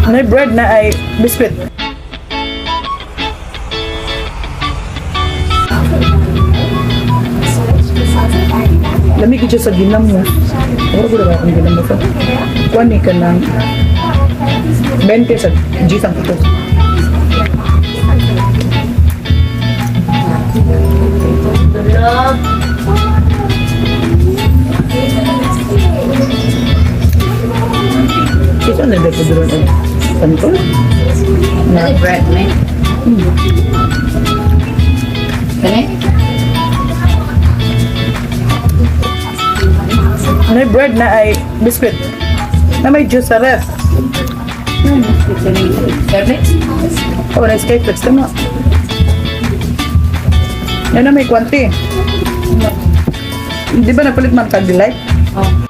May bread na ay biscuit. Lamig siya sa ginamos. Ano ko na akong ginamos? Ah. Kuan ni ka ng 20 sa G sang kitos. Tulog. Kisa na ba ko ang pantol? Na Ano bread, man? Kani? May bread na ay biscuit. Na may juice sa ref. Service? Oh, na Skyflex tama. Yan na may kwanti. Di ba napalit man kag delight? Oh.